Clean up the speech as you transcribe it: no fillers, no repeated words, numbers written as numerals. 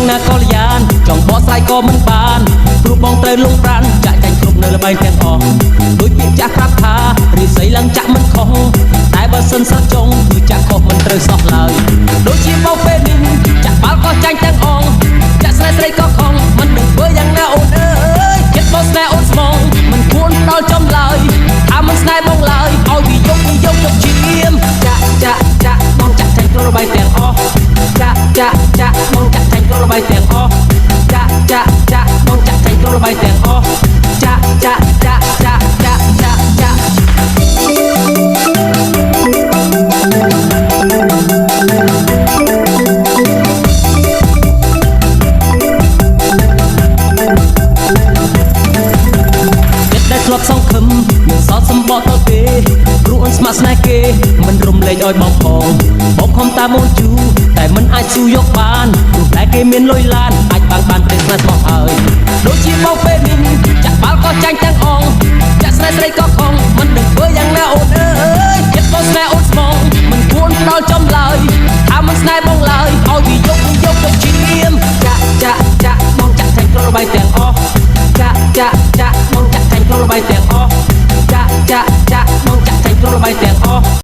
ណាក៏លយ៉ានចង់បកស្រាយក៏មិនបានព្រោះបងត្រូវលងប្រានចាក់ចាញ់គ្រប់នៅល្បែងទាំងអស់ដូចពាក្យចាស់ប្រាប់ថារិស័យឡើងចាក់មិនខុសតែបើសិនស្រចុងគឺចាក់ខុសមិនត្រូវសោះឡើយដូចជាបងពេលនេះចាក់បាល់ក៏ចាញ់ទាំងអងចាក់ស្នេហ៍ស្រីក៏ខំមិនដឹងធ្វើយ៉ាងណាអូនអើយចិត្តបងស្នេហ៍អូនស្មងមិនគួរដល់ចំឡើយថាមិនស្នេហ៍បងឡើយឲ្យវាយកយកយកឈាមចាក់ចាក់ចាក់បងចាក់ចាញ់គ្រប់ល្បែងទាំងអស់ចាក់ចាក់ចាក់បងចាក់ចាញ់គ្រប់ល្បែងទាំងអស់ចាក់ចាក់ចាក់បងចាក់ចាញ់គ្រប់ល្បែងទាំងអស់ចាក់ចាក់ចាក់ចាក់ចាក់ចាក់ចាក់ចិត្តដែលធ្លាប់សង្ឃឹមមានសោតសម្បកទៅទេព្រោះអូនស្ម័គ្រស្នេហ៍គេមិនរំលែកឲ្យបងផងបងខំតាមអូនជូតែមិនអាចស៊ូយកបានព្រោះតែគេមានលុយឡានអាចបាំងបានព្រេងស្នេហ៍ស្មោះហើយដូចជាបងពេលនេះចាក់បាល់ក៏ចាញ់ទាំងអងចាក់ស្នេហ៍ស្រីក៏ខំមិនដឹងធ្វើយ៉ាងណាអូនអើយចិត្តបងស្នេហ៍អូនស្មងមិនគួរដល់ចំឡើយថាមិនស្នេហ៍បងឡើយឲ្យវាយកយកយកឈាមចាក់ចាក់ចាក់បងចាក់ចាញ់គ្រប់ល្បែងទាំងអស់ចាក់ចាក់ចាក់បងចាក់ចាញ់គ្រប់ល្បែងទាំងអស់ចាក់ចាក់ចាក់បងចាក់ចាញ់គ្រប់ល្បែងទាំងអស់។